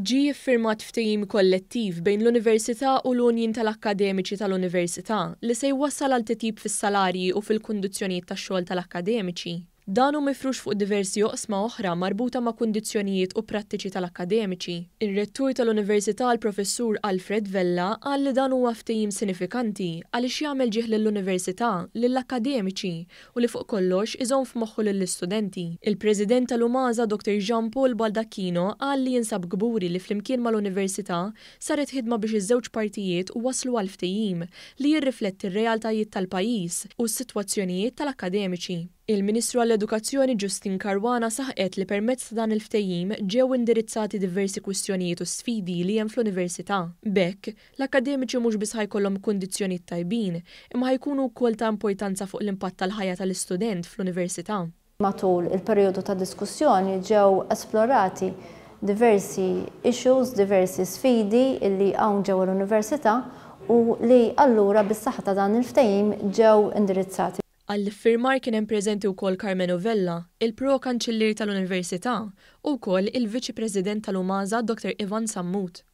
Ġie ffirmat ftehim kollettiv bejn l-Università u l-Unjin tal-Akkademiċi tal-Università li se jwassal għal titjib fis-salarji u fil-kundizzjonijiet tax-xogħol tal-akkademiċi. Dan hu mifrux fuq diversi oqsma oħra marbuta ma' kundizzjonijiet u prattiċi tal-akkademiċi. Ir-Rettur tal-Università l-Professur Alfred Vella qal li dan huwa ftehim sinifikanti għaliex jagħmel ġieħ lill-Università, lill-akkademiċi u li fuq kollox iżomm f'moħħu lill-istudenti. Il-President tal-UMASA Dr Jean Paul Baldacchino qal li jinsab kburi li flimkien mal-Università saret ħidma biex iż-żewġ partijiet waslu għal ftehim li jirrifletti r-realtajiet tal-pajjiż u s-sitwazzjonijiet tal-akkademiċi. Il-Ministru għall-Edukazzjoni Justyne Caruana saħqet li permezz ta' dan il-ftehim ġew indirizzati diversi kwistjonijiet u sfidi li hemm fl-Università. B'hekk, l-akkademiċi mhux biss ħa jkollhom kundizzjonijiet tajbin, imma ħa jkunu wkoll ta' importanza fuq l-impatt tal-ħajja tal-istudent fl-Università. Matul il-perjodu ta' diskussjoni ġew esplorati diversi issues, diversi sfidi li hawn ġewwa l-Università u li allura bis-saħħa ta' dan il-ftehim ġew indirizzati. Għall-iffirmar kien hemm preżenti wkoll Karmenu Vella, il-Pro Kanċillier tal-Università, u wkoll il-Viċi President tal-UMASA Dr Ivan Sammut.